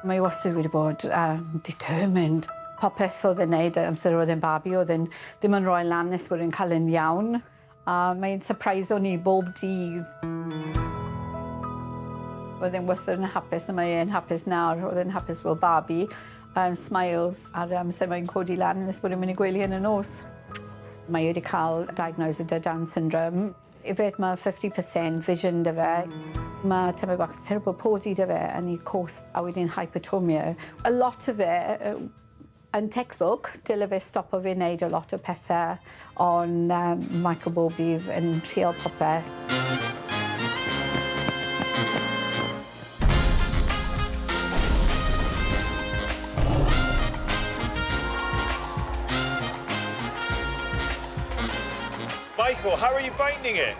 Mae wastad wedi bod determined. Popeth o'dd e'n neud amser o'dd e'n babi o'dd e'n ddim yn roi lan nes bod e'n ca'l e'n iawn. A mae'n sypreiso ni bob dydd. Oedd e'n wastad yn hapus a mae e'n hapus nawr. O'dd e'n hapus fel babi. Smiles ar amser mae'n codi lan nes bod e'n mynd i gwely yn y nos. Mae e wedi ca'l diagnosis 'da Down syndrome. Hefyd ma' 50% vision 'da fe. Ma' tymed bach cerebral palsy 'da fe yn 'i coes a wedyn hypertomia. A lot o fe yn textbook dyle fe stopo fe neud a lot o pethe on' yym Michael bob dydd yn trial popeth. Michael, how are you finding it?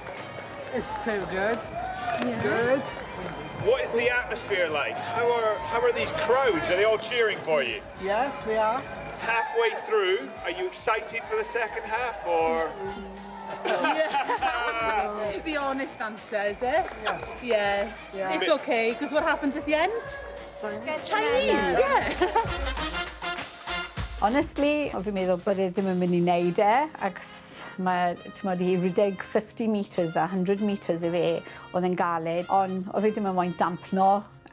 It's so good. Yeah. Good. What is the atmosphere like? How are how are these crowds? Are they all cheering for you? Yes, they are. Halfway through, are you excited for the second half or? Yeah. the honest answer, is it? Yeah. Yeah. yeah. It's okay, because what happens at the end? Chinese. Chinese, yeah. Honestly, o' fi'n meddwl bod e ddim yn myn' i neud e acos ma' t'mod i rhedeg 50 metres a 100 metres i fe o'dd e'n galed on' o' fe ddim yn moyn dampno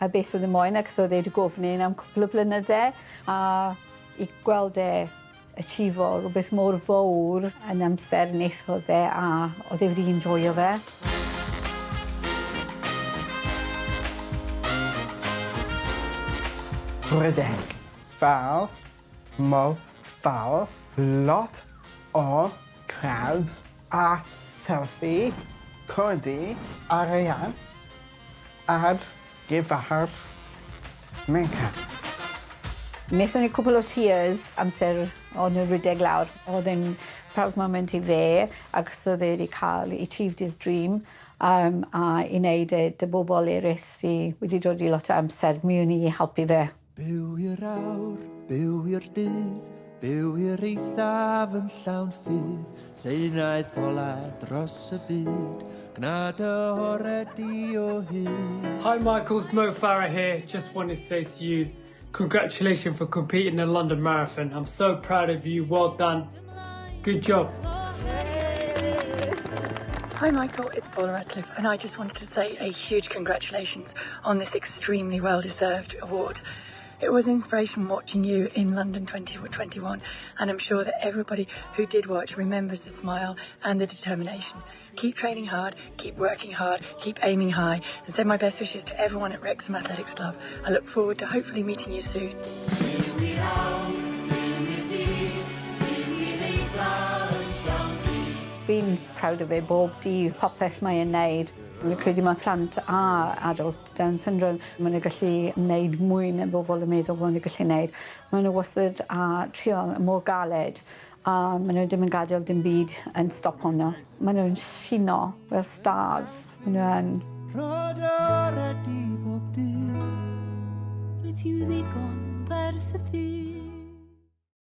a beth o'dd e moyn acos o'dd e 'di gofyn i am cwpwl o blynydde a i gweld e achiefo rwbeth mor fowr yn amser neithodd e a o'dd e wedi enjoio fe. Rhedeg. Fel, mo, fawr, lot o crowds a selfie codi arian ar gyfer Meca. Nethon ni cwpwl o tears amser o'n nw'n rhedeg lawr. O'dd e'n proud moment i fe achos o'dd e 'di ca'l achieved his dream yym a i neud e 'dy bobol eryll sy wedi dod i lot o amser miwn i helpu fe. Byw i'r awr, byw i'r dydd, byw i'r eithaf yn llawn ffydd, Teunaeth ola dros y byd, gwna dy ore di o hyd. Hi Michael, it's Mo Farah here. Just want to say to you, congratulations for competing in the London Marathon. I'm so proud of you. Well done. Good job. Hi Michael, it's Paula Radcliffe and I just wanted to say a huge congratulations on this extremely well-deserved award. It was an inspiration watching you in London 2021 and I'm sure that everybody who did watch remembers the smile and the determination. Keep training hard, keep working hard, keep aiming high and send my best wishes to everyone at Wrexham Athletics Club. I look forward to hopefully meeting you soon. Fi'n proud o fe bob dydd, popeth mae e'n neud. Fi'n credu ma' plant a adults 'da Down syndrome ma' nw gallu neud mwy na bobol yn meddwl bo' nw gallu neud. Ma' nw wastad a trio mor galed a ma' nw dim yn gadel dim byd yn stopo nw. Ma' nw'n shino fel stars ma' nw yn. Rho dy orau di bob dydd. Rwyt ti'n ddigon gwerth y byd.